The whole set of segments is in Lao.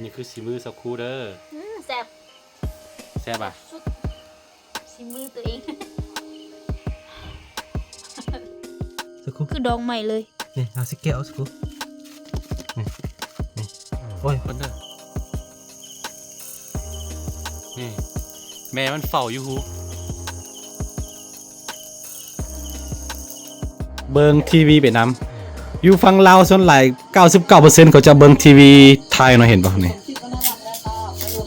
ນີ້ຄືສີມືສາວຄູເດີ. ອືມ ແຊບ ແຊບຫວາ? ສຸດ ສີມືຕົວເອງ ສາວຄູ ຄືດອງໃໝ່ເລີຍ. ນີ້ ເອົາຊິແກະເອົາ ສາວຄູ ນີ້ ນີ້ ໂອ້ຍ ເບິ່ງເດີ ນີ້ ແມ່ມັນເຝົ້າຢູ່ຫູ. ເບິ່ງທີວີໄປນຳ. ຢູ່ຝັ່ງລາວສ່ວນຫຼາຍເກົ້າສິບເກົ້າເປີເຊັນ ເຂົາຈະເບິ່ງທີວີໄທເນາະ ເຫັນບໍ່ນີ້?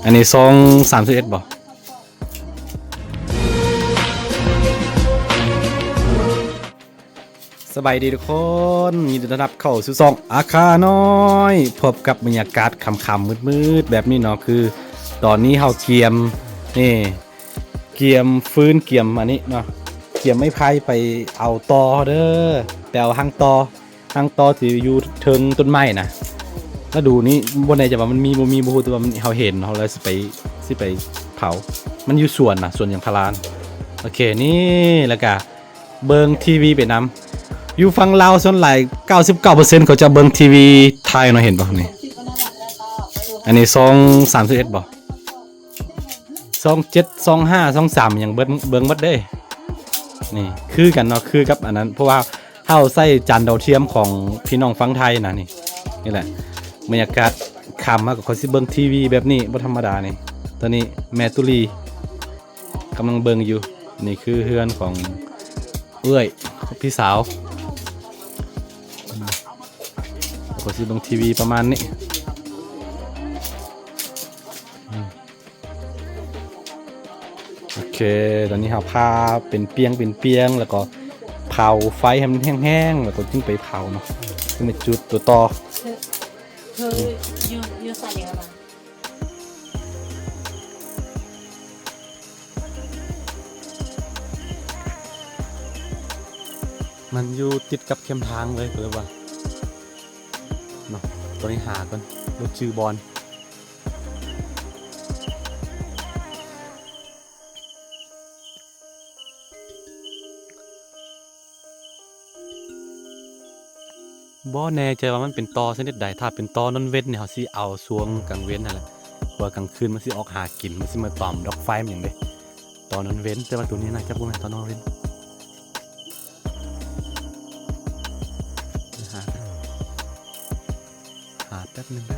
ອັນນີ້ຊ່ອງສາມສິບເອັດບໍ່? ສະບາຍດີທຸກຄົນ ຍິນດີຕ້ອນຮັບເຂົ້າສູ່ຊ່ອງອາຄານ້ອຍ. ພົບກັບບັນຍາກາດຄ່ຳໆມືດໆແບບນີ້ເນາະ ຄືຕອນນີ້ເຮົາກຽມ ນີ້ ກຽມຟືນ ກຽມອັນນີ້ເນາະ ກຽມໄມ້ໄຜ່ໄປເອົາຕໍເດີ ໄປເອົາຮັງຕໍ ຮັງຕໍທີ່ຢູ່ເທິງຕົ້ນໄມ້ນະ. ລະດູນີ້ບໍ່ແນ່ໃຈວ່າມັນມີບໍ່ມີບໍ່ຮູ້ ແຕ່ວ່າມັນ ເຮົາເຫັນ ເຮົາເລີຍຊິໄປ ຊິໄປເຜົາ. ມັນຢູ່ສວນນະ ສວນຢາງພາລາ. ໂອເຄ ນີ້ ແລ້ວກະເບິ່ງທີວີໄປນຳ. ຢູ່ຝັ່ງລາວສ່ວນຫຼາຍເກົ້າສິບເກົ້າເປີເຊັນ ເຂົາຈະເບິ່ງທີວີໄທເນາະ ເຫັນບໍ່ນີ້? ອັນນີ້ຊ່ອງສາມສິບເອັດບໍ່? ຊ່ອງເຈັດ ຊ່ອງຫ້າ ຊ່ອງສາມ ຫຍັງເບິ່ງ ເບິ່ງໝົດເດ້. ນີ້ຄືກັນເນາະ ຄືກັບອັນນັ້ນ ເພາະວ່າເຮົາໃຊ້ຈານດາວທຽມຂອງພີ່ນ້ອງຝັ່ງໄທນະ. ນີ້ ນີ້ແຫຼະ ບັນຍາກາດຄ່ຳມາກໍຂ້ອຍຊິເບິ່ງທີວີແບບນີ້ ບໍ່ທຳມະດານີ້. ຕອນນີ້ແມ່ຕຸລີກຳລັງເບິ່ງຢູ່. ນີ້ຄືເຮືອນຂອງເອື້ອຍ ພີ່ສາວ. ອືມ ຂ້ອຍຊິເບິ່ງທີວີປະມານນີ້. ອືມ ໂອເຄ ຕອນນີ້ເຮົາຜ່າເປັນປ່ຽງເປັນປ່ຽງ ແລ້ວກໍເຜົາໄຟໃຫ້ມັນແຫ້ງໆ ແລ້ວກໍຈຶ່ງໄປເຜົາເນາະ ຈຶ່ງໄປຈຸດຕົວຕໍ່. ເທີ ເທີຢູ່ ຢູ່ໃສຫວາ? ມັນຢູ່ຕິດກັບແຄມທາງເລີຍ ກໍເລີຍວ່າເນາະ. ຕອນນີ້ຫາກ່ອນ ບໍ່ຈື່ບ່ອນ. ບໍ່ແນ່ໃຈວ່າມັນເປັນຕໍຊະນິດໃດ. ຖ້າເປັນຕໍນອນເວັນນີ້ ເຮົາຊິເອົາຊ່ວງກາງເວັນຫັ້ນແຫຼະ ເພາະວ່າກາງຄືນມັນຊິອອກຫາກິນ ມັນຊິມາຕອມດອກໄຟມັນຫຍັງເດ້ ຕໍນອນເວັນ. ແຕ່ວ່າໂຕນີ້ໜ້າຈະບໍ່ແມ່ນຕໍນອນເວັນ. ຫາ ຫາແປັບໜຶ່ງເດີ.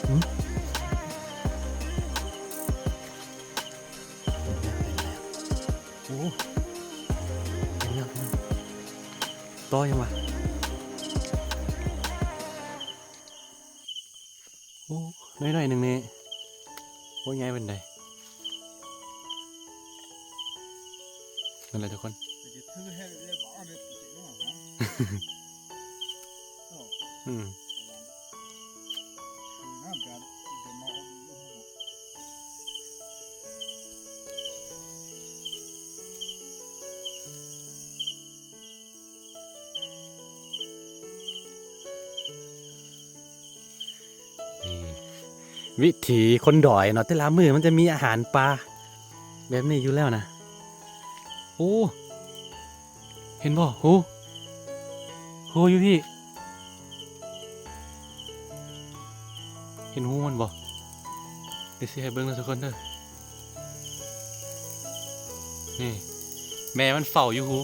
ຫືມ ໂອ້ ເຫັນແລ້ວ ເຫັນແລ້ວ ຕໍ່ຫຍັງວະ? ໂອ້ ໜ້ອຍໆໜຶ່ງນີ້ ບໍ່ໃຫຍ່ປານໃດ. ນັ້ນແຫຼະທຸກຄົນ ອືມ. ນີ້ ວິຖີຄົນດອຍເນາະ ແຕ່ລະມື້ມັນຈະມີອາຫານປ່າແບບນີ້ຢູ່ແລ້ວນະ. ໂອ້ ເຫັນບໍ່? ໂຫ ໂຫ ຢູ່ພີ້ ເຫັນຫູມັນບໍ່? ດຽວຊິໃຫ້ເບິ່ງເດີທຸກຄົນເດີ. ນີ້ ແມ່ມັນເຝົ້າຢູ່ຫູ.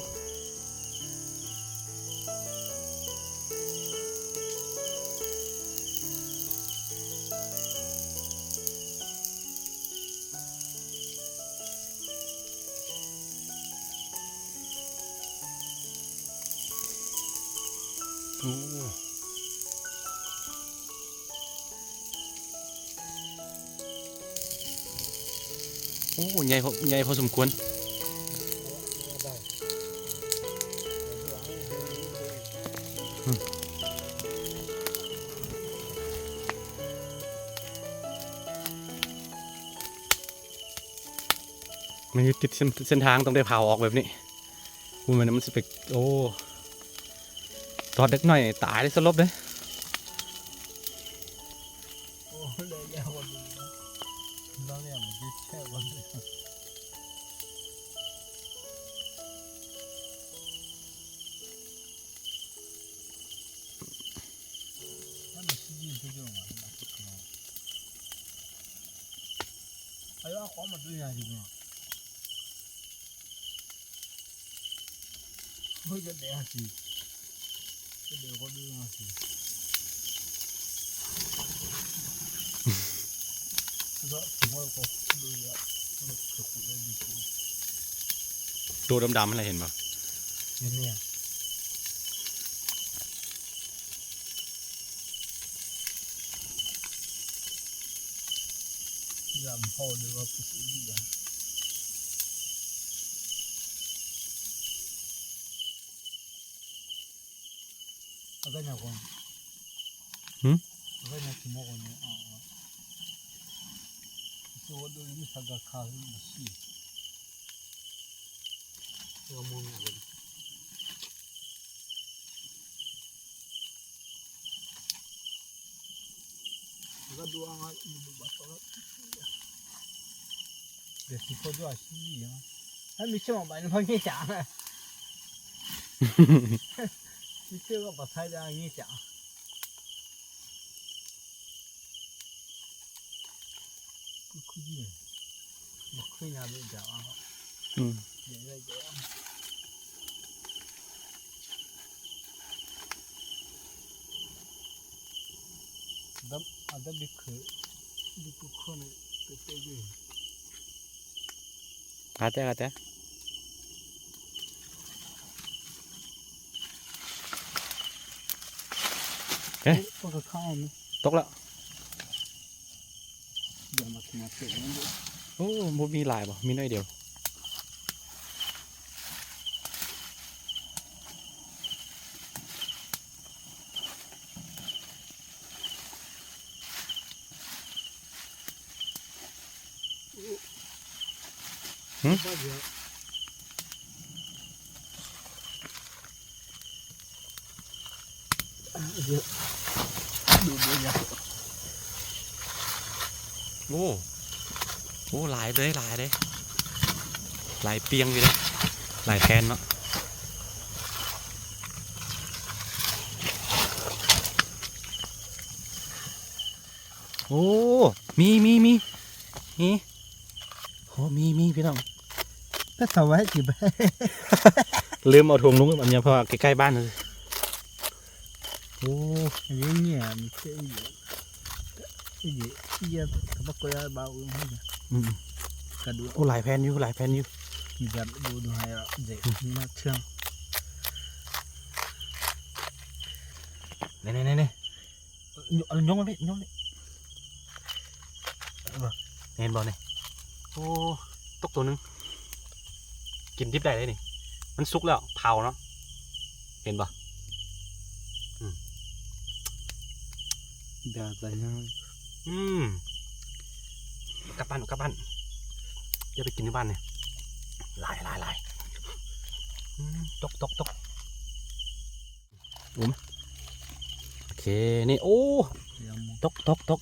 ໂອ້ ໂອ້ ໃຫຍ່ພໍ ໃຫຍ່ພໍສົມຄວນ. ອືມ. ມັນຢູ່ຕິດເສັ້ນ ເສັ້ນທາງ ຕ້ອງໄດ້ເຜົາອອກແບບນີ້. ບໍ່ແມ່ນມັນຊິໄປ ໂອ້ ຕອນເດັກນ້ອຍຕາຍໄດ້ສະຫຼົບເດ້. ໂອ້ ໄດ້ແລ້ວ ບໍ່ເປັນຫຍັງ ລາວແລ້ວມັນຊິແຊບ ໂຕດຳໆຫັ້ນແຫຼະ ເຫັນບໍ່? ເຫັນແລ້ວ ຢາມພໍເດີວ່າຜູ້ຊິເຫຼືອ ອາການຍາກກວ່າ ຫືມ? ອາການຍາກກິນໝົດກວ່ານີ້ ເອົາ ເອົາ ໂຕໂດຍມີສັງກະຄາ ມີມາຊີ ເອົາໝູນີ້ ອືມ ກະແຕ ກະແຕ ເອີ ຕົກແລ້ວ ໂອ້ ບໍ່ມີຫຼາຍບໍ່ ມີໜ້ອຍດຽວ. ຫືມ? ໂອ້ ໂອ້ ຫຼາຍເດ້ ຫຼາຍເດ້ ຫຼາຍປຽງຢູ່ເດ້ ຫຼາຍແຜ່ນເນາະ. ໂອ້ ມີ ມີ ມີ ມີ ໂອ້ ມີ ມີ ພີ່ນ້ອງ ກໍສະບາຍຈິ ລືມເອົາຖົງລົງ ອັນນີ້ ເພາະວ່າໃກ້ໆບ້ານ. ໂອ້ ອັນນີ້ເຫຍື່ອ ອືມ ໂອ້ ຫຼາຍແຜ່ນຢູ່ ຫຼາຍແຜ່ນຢູ່ ນີ້ໆໆ ຍົກມາພີ່ ຍົກມາ ເຫັນບໍ່ນີ້? ໂອ້ ຕົກໂຕໜຶ່ງ ກິນດິບໄດ້ເດ້ນີ້ ມັນສຸກແລ້ວ ເຜົາເນາະ ເຫັນບໍ່? ອືມ ຢ່າໃສ່ ອືມ ກັບບ້ານ ກັບບ້ານ ຢ່າໄປກິນຢູ່ບ້ານນີ້ ຫຼາຍ ຫຼາຍ ຫຼາຍ ອືມ ຕົກ ຕົກ ຕົກ. ໂອເຄ ນີ້ ໂອ້ ຕົກ ຕົກ ຕົກ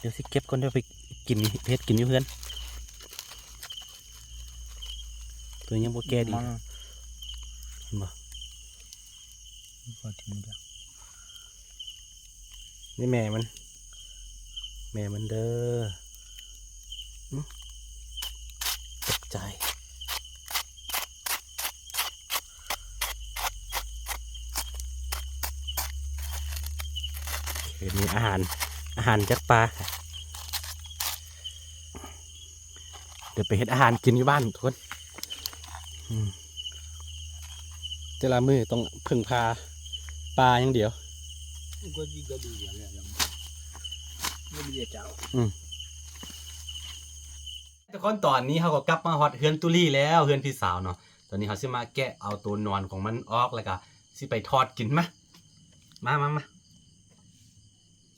ດຽວຊິເກັບກ່ອນ ດຽວໄປກິນ ເຮັດກິນຢູ່ເຮືອນ ໂຕຍັງບໍ່ແກ່ດີ ເຫັນບໍ່? ນີ້ແມ່ມັນ ແມ່ມັນເດີ ອື ຕົກໃຈ. ເອີ ນີ້ອາຫານ ອາຫານຈາກປ່າ ດຽວໄປເຮັດອາຫານກິນຢູ່ບ້ານທຸກຄົນ ອືມ ແຕ່ລະມື້ຕ້ອງເພິ່ງພາປ່າຢ່າງດຽວ ອືມ. ທຸກຄົນ ຕອນນີ້ເຮົາກໍກັບມາຮອດເຮືອນຕຸລີແລ້ວ ເຮືອນພີ່ສາວເນາະ. ຕອນນີ້ເຮົາຊິມາແກະເອົາໂຕນອນຂອງມັນອອກ ແລ້ວກະຊິໄປທອດກິນ. ມາ ມາ ມາ ມາ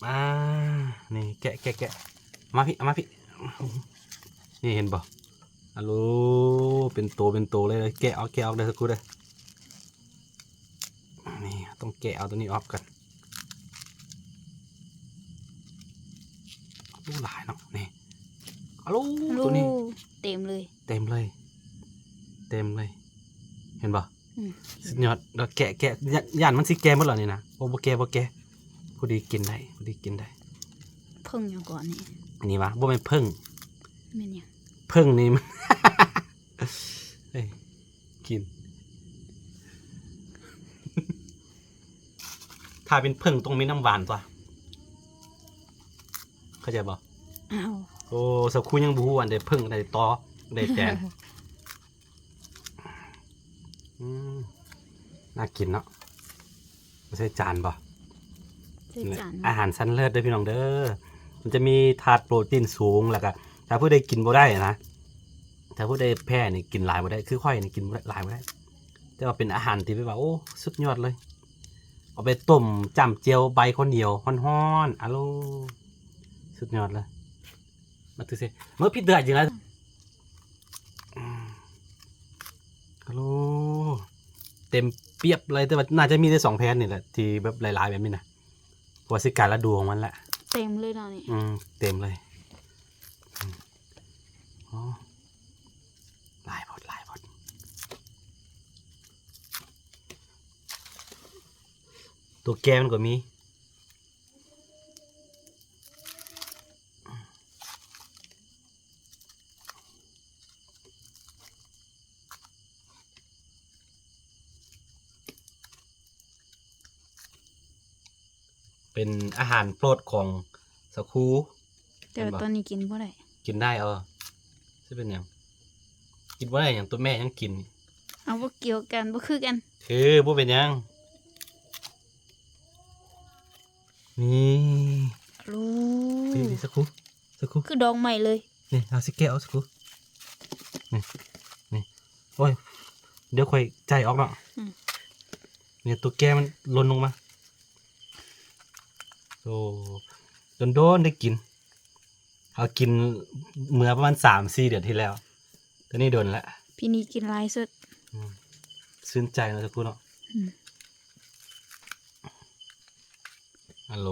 ມາ ນີ້ ແກະ ແກະ ແກະ ມາພີ່ ເອົາມາພີ່ ນີ້ ເຫັນບໍ່? ອາໂລ ເປັນໂຕເປັນໂຕເລີຍ ແກະອອກ ແກະອອກເດີ ສັກຄູ່ເດີ. ນີ້ຕ້ອງແກະເອົາໂຕນີ້ອອກກ່ອນ. ໂອ້ ຫຼາຍເນາະ ນີ້. ອາໂລ ໂຕນີ້ເຕັມເລີຍ ເຕັມເລີຍ ເຕັມເລີຍ ເຫັນບໍ່? ອືມ ສຸດຍອດ. ດຽວແກະ ແກະ ຢ້ານ ຢ້ານມັນຊິແກ່ໝົດແລ້ວນີ້ນະ. ໂອ້ ບໍ່ແກ່ ບໍ່ແກ່ ພໍດີກິນໄດ້ ພໍດີກິນໄດ້. ເຜິ້ງຫຍັງກ່ອນນີ້? ນີ້ຫວາ? ບໍ່ແມ່ນເຜິ້ງ. ແມ່ນຫຍັງ? ເຜິ້ງນີ້ມັນ ເອີຍ ກິນ ຖ້າເປັນເຜິ້ງຕ້ອງມີນ້ຳຫວານຕົວະ ເຂົ້າໃຈບໍ່? ອ້າວ ໂອ້ ສັກຄູ່ຍັງບໍ່ຮູ້ອັນໃດເຜິ້ງ ອັນໃດຕໍ ອັນໃດແຕນ. ອືມ ໜ້າກິນເນາະ. ໃສ່ຈານບໍ່? ໃສ່ຈານ. ອາຫານຊັ້ນເລີດເດີພີ່ນ້ອງເດີ ມັນຈະມີທາດໂປຣຕີນສູງ ແລ້ວກະຖ້າຜູ້ໃດກິນບໍ່ໄດ້ນະ ຖ້າຜູ້ໃດແພ້ນີ້ກິນຫຼາຍບໍ່ໄດ້ ຄືຂ້ອຍນີ້ກິນບໍ່ໄດ້ ຫຼາຍບໍ່ໄດ້ ແຕ່ວ່າເປັນອາຫານທີ່ແບບວ່າ ໂອ້ ສຸດຍອດເລີຍ. ເອົາໄປຕົ້ມຈ້ຳແຈ່ວໃບຂ້າວໜຽວຮ້ອນໆ ອາໂລ ສຸດຍອດເລີຍ. ມາຖືຊິ ມາຜິດເດືອດຈັ່ງໃດ ອາໂລ ເຕັມປຽບເລີຍ. ແຕ່ວ່າໜ້າຈະມີແຕ່ສອງແຜ່ນນີ້ແຫຼະ ທີ່ແບບຫຼາຍໆແບບນີ້ນະ ເພາະວ່າຊິການລະດູຂອງມັນແຫຼະ. ເຕັມເລີຍເນາະນີ້ ອືມ ເຕັມເລີຍ. ອືມ ອໍ ຫຼາຍໂພດ ຫຼາຍໂພດ. ໂຕແກ່ມັນກໍມີ. ເປັນອາຫານໂປດຂອງສາວຄູ. ແຕ່ວ່າຕອນນີ້ກິນບໍ່ໄດ້. ກິນໄດ້ ເອີ ຊິເປັນຫຍັງ? ກິນບໍ່ໄດ້ຫຍັງ ໂຕແມ່ຍັງກິນ. ເອົາ ບໍ່ກ່ຽວກັນ ບໍ່ຄືກັນ. ຄື ບໍ່ເປັນຫຍັງ. ນີ້ ໂອ້ ນີ້ ນີ້ ສາຄູ ສາຄູ ຄືດອກໄມ້ເລີຍ. ນີ້ ເຮົາຊິແກະອອກ ສາຄູ ນີ້ ນີ້ ໂອ້ຍ ດຽວຂ້ອຍໃຈອອກເນາະ. ອືມ ນີ້ ໂຕແກ່ມັນຫຼົ່ນລົງມາ. ໂອ້ ດົນໆໄດ້ກິນ. ເຮົາກິນເມື່ອປະມານສາມສີ່ເດືອນທີ່ແລ້ວ ແຕ່ນີ້ດົນລະ. ປີນີ້ກິນຫຼາຍສຸດ. ອືມ ຊື່ນໃຈເນາະ ສາຄູເນາະ. ອືມ ອາໂລ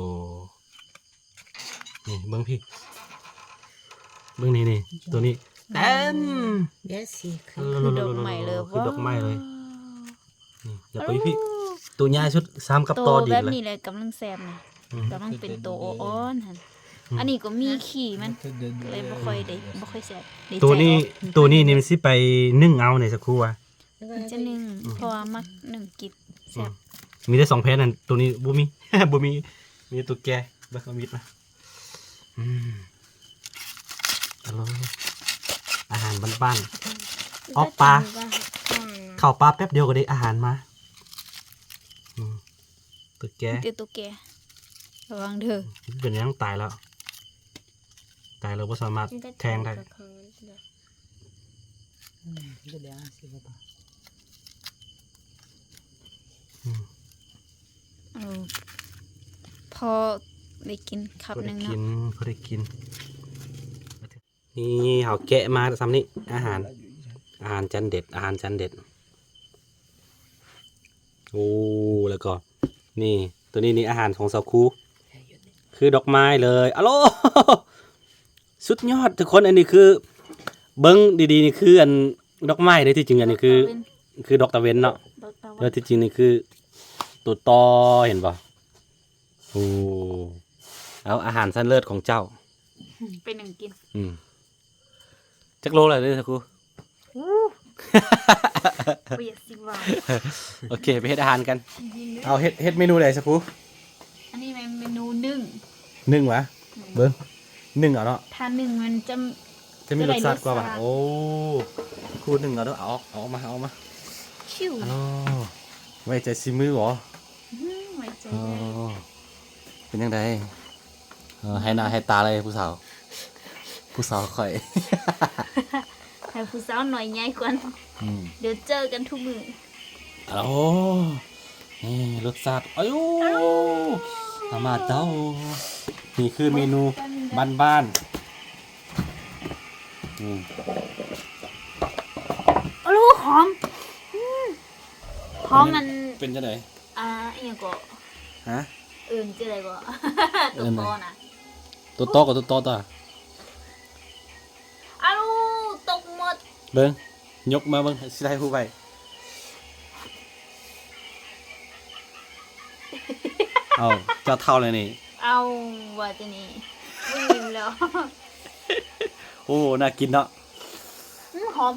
ນີ້ເບິ່ງພີ້ ເບິ່ງນີ້ ນີ້ ໂຕນີ້ ເຕັມ ເດຊິ ຄື ຄືດອກໄມ້ເລີຍ ຄືດອກໄມ້ເລີຍ. ນີ້ ຢ່າໄປພີ້ ໂຕໃຫຍ່ສຸດ ຊ້ຳກັບຕໍ່ດິນເລີຍ. ແບບນີ້ແຫຼະກຳລັງແຊບນະ. ອືມ ກຳລັງເປັນໂຕອ່ອນໆຫັ້ນ. ອືມ ອັນນີ້ກໍມີຂີ້ມັນ ເລີຍບໍ່ຄ່ອຍໄດ້ ບໍ່ຄ່ອຍແຊບ. ໂຕນີ້ ໂຕນີ້ນີ້ມັນຊິໄປໜຶ້ງເອົານີ້ ສາຄູວ່າ ຈະໜຶ້ງ ອືມ ເພາະວ່າມັກໜຶ້ງກິນ ແຊບ. ອືມ ມີແຕ່ສອງແຜ່ນນັ້ນ ໂຕນີ້ບໍ່ມີ ບໍ່ມີ ມີແຕ່ໂຕແກ່. ເບິ່ງ ເອົາມີດມາ. ອືມ ອາໂລ ອາຫານບ້ານໆ ອອກປ່າ ເຂົ້າປ່າແປັບດຽວກໍໄດ້ອາຫານມາ. ອືມ ໂຕແກ່ ມີແຕ່ໂຕແກ່ ລະວັງເດີ. ເປັນຫຍັງ? ຕາຍແລ້ວ ຕາຍແລ້ວບໍ່ສາມາດແທງໄດ້. ອືມ ເອີ ພໍໄດ້ກິນຄຳໜຶ່ງເນາະ ພໍໄດ້ກິນ ພໍໄດ້ກິນ. ນີ້ເຮົາແກະມາຊ່ຳນີ້ ອາຫານ ອາຫານຈານເດັດ ອາຫານຈານເດັດ. ໂອ້ ແລ້ວກໍນີ້ ໂຕນີ້ນີ້ອາຫານຂອງສາວຄູ ຄືດອກໄມ້ເລີຍ. ອາໂລ ສຸດຍອດທຸກຄົນ. ອັນນີ້ຄື ເບິ່ງດີໆນີ້ຄືອັນດອກໄມ້ເດ້ ທີ່ຈິງອັນນີ້ຄື ດອກຕາເວັນ ຄືດອກຕາເວັນເນາະ. ດອກຕາເວັນ ແຕ່ທີ່ຈິງນີ້ຄືໂຕຕໍ່ ເຫັນບໍ່? ໂອ້ ເອົາ ອາຫານຊັ້ນເລີດຂອງເຈົ້າ ໄປໜຶ້ງກິນ. ອືມ ຈັກໂລແລ້ວເດີ ສາຄູ? ໂອ້ ບໍ່ຢາກຊິເວົ້າ. ໂອເຄ ໄປເຮັດອາຫານກັນ. ເອົາ ເຮັດ ເຮັດເມນູໃດ ສາຄູ? ອັນນີ້ແມ່ນເມນູໜຶ້ງ. ໜຶ້ງຫວາ? ອືມ ເບິ່ງ ໜຶ້ງເອົາເນາະ. ຖ້າໜຶ້ງມັນຈະ ຈະມີລົດຊາດກວ່າຫວາ? ໂອ້ ຄູໜຶ້ງເອົາເດີ ເອົາອອກ ເອົາອອກມາ ເອົາອອກມາ. ອາໂລ ໄວ້ໃຈສີມືບໍ? ອືມ ໄວ້ໃຈເລີຍ. ເປັນຈັ່ງໃດ? ເອີ ໃຫ້ໜ້າໃຫ້ຕາເລີຍຜູ້ສາວ ຜູ້ສາວຂ້ອຍ ໃຫ້ຜູ້ສາວໜ້ອຍໃຫຍ່ກ່ອນ. ອືມ ດຽວເຈີກັນທຸກມື້. ໂອ້ ນີ້ລົດຊາດ ອາໂຍ ອາໂຍ ອາມາເຈົ້າ. ນີ້ຄືເມນູບ້ານໆ. ອືມ ໂອ້ ຫອມ ອືມ ຫອມມັນ ເປັນຈັ່ງໃດ? ອ່າ ອີ່ຫຍັງເກາະ? ຮະ? ເອີ້ນຈັ່ງໃດເກາະ? ເອີ້ນ ຕົວຕໍ່ນະ ຕົວຕໍ່ກໍຕົວຕໍ່ຕາ. ອ້າວ ຕົກໝົດ ເບິ່ງ ຍົກມາເບິ່ງ ຊິຖ່າຍຮູບໄວ້. ເອົາ ເຈົ້າເຖົ້າແລ້ວນີ້ ເອົາ ວ່າຈັ່ງນີ້ ບໍ່ອີ່ມແລ້ວ. ໂອ້ ໜ້າກິນເນາະ ອືມ ຫອມ.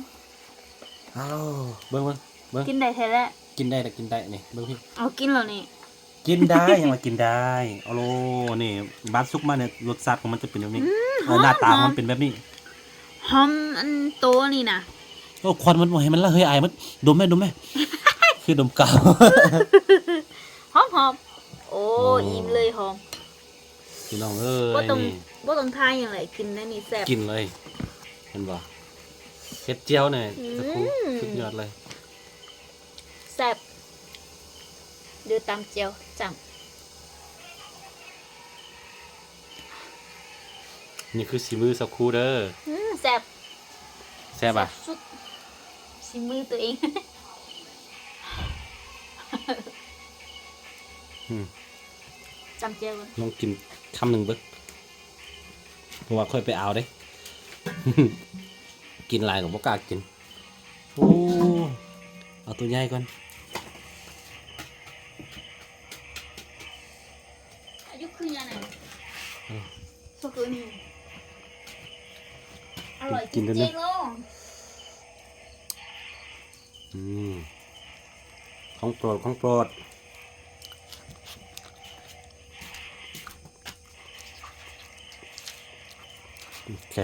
ອ້າວ ເບິ່ງ ເບິ່ງ ເບິ່ງ ກິນໄດ້ແທ້ແຫຼະ ກິນໄດ້ລະ ກິນໄດ້ ນີ້ ເບິ່ງພີ້ ເອົາ ກິນແລ້ວນີ້ ກິນໄດ້ ຍັງວ່າກິນໄດ້. ໂອ້ໂລ ນີ້ ບາດສຸກມານີ້ ລົດຊາດຂອງມັນຈະເປັນແບບນີ້ ອືມ ເອີ ຫອມ ໜ້າຕາຂອງມັນເປັນແບບນີ້ ຫອມ ຫອມອັນໂຕນີ້ນະ. ໂອ້ ຄວັນມັນບໍ່ໃຫ້ມັນລະເຮີ້ຍ ອາຍມັນ ດົມແມ້ ດົມແມ້ ຄືດົມກາວ ຫອມໆ. ໂອ້ ໂອ້ ອີ່ມເລີຍ ຫອມ. ພີ່ນ້ອງເອີຍ ບໍ່ຕ້ອງ ນີ້ ບໍ່ຕ້ອງທາຫຍັງເລີຍ ກິນໄດ້ນີ້ແຊບ ກິນເລີຍ ເຫັນບໍ່ ເຫັດຈຽວນີ້ ອືມ ສາຄູ ສຸດຍອດເລີຍ ແຊບ ຫຼືຕຳຈຽວຈ້ຳ. ນີ້ຄືສີມືສາຄູເດີ ອືມ ແຊບ ແຊບຫວາ? ແຊບສຸດ ສີມືຕົວເອງ ອືມ ຈ້ຳແຈ່ວກ່ອນ ລອງກິນຄຳໜຶ່ງເບິ່ງ ເພາະວ່າຂ້ອຍໄປເອົາເດ້ ກິນຫຼາຍກໍບໍ່ກ້າກິນ. ໂອ້ ເອົາຕົວໃຫຍ່ກ່ອນ ອາຍຸຄືຫຍັງນະ ເອີ ຊອກເກີນີ້ ອະລ່ອຍ ກິນ ກິນເລີຍ ຈິງໆ ເລີຍ. ອືມ ຂອງໂປດ ຂອງໂປດ ໂອເຄ.